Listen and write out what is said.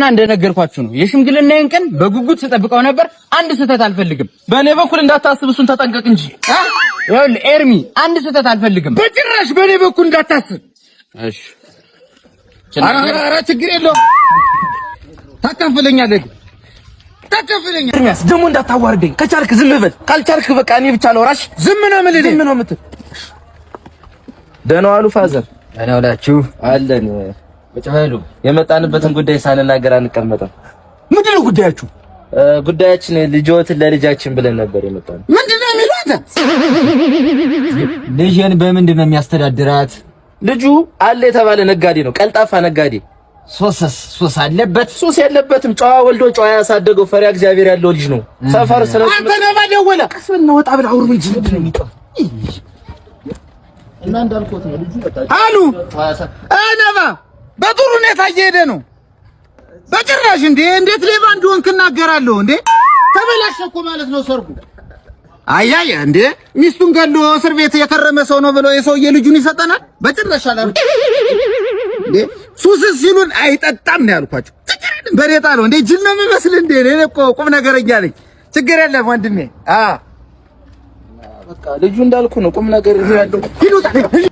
እንደነገርኳችሁ ነው። የሽምግልናዬን ቀን በጉጉት ስጠብቀው ነበር። አንድ ስህተት አልፈልግም። በእኔ በኩል እንዳታስብ፣ እሱን ተጠንቀቅ እንጂ። ይኸውልህ ኤርሚ፣ አንድ ስህተት አልፈልግም። በጭራሽ በእኔ በኩል እንዳታስብ። እሺ። ኧረ ኧረ ችግር የለውም። ታካፍለኛለህ፣ ታካፍለኛለህ። ኤርሚያስ፣ ደግሞ እንዳታዋርደኝ። ከቻልክ ዝም በል፣ ካልቻልክ በቃ እኔ ብቻ ላውራሽ። ዝም ነው የምልህ። ዝም ነው የምትል። ደህና ዋሉ father። ደህና ዋላችሁ። አለን። ቁጭ በሉ። የመጣንበትን ጉዳይ ሳንናገር አንቀመጥም። ምንድን ነው ጉዳያችሁ? ጉዳያችን ልጅዎትን ለልጃችን ብለን ነበር የመጣነው። ምንድን ነው የሚሉት አንተ? ልጄን በምንድን ነው የሚያስተዳድራት? ልጁ አለ የተባለ ነጋዴ ነው፣ ቀልጣፋ ነጋዴ። ሱስስ ሱስ አለበት? ሱስ የለበትም። ጨዋ ወልዶ ጨዋ ያሳደገው፣ ፈሪሃ እግዚአብሔር ያለው ልጅ ነው። ሰፈር ስለ አንተ ነባ ደወለ። ቀስ በልና ወጣ ብለህ አውሩ እንጂ ምንድን ነው የሚጮህ? እና እንዳልኩት ነው ልጁ በቃ አሉ ነባ በጥሩ ሁኔታ እየሄደ ነው። በጭራሽ እንዴ! እንዴት ሌባ እንደሆንክ እናገራለሁ እንዴ! ተበላሸ እኮ ማለት ነው ሰርጉ። አያይ እንዴ፣ ሚስቱን ገሎ እስር ቤት የከረመ ሰው ነው ብሎ የሰውዬ ልጁን ይሰጠናል? በጭራሽ አላልኩም። እንዴ ሱስስ ሲሉን አይጠጣም ነው ያልኳቸው። ችግር የለም፣ በኔ ጣለው እንዴ። ጅል ነው የሚመስል እንዴ? እኔ እኮ ቁም ነገረኛ ነኝ። ችግር የለም ወንድሜ። በቃ ልጁ እንዳልኩ ነው፣ ቁም ነገር ያለው። ሂድ ውጣ፣ ሂድ።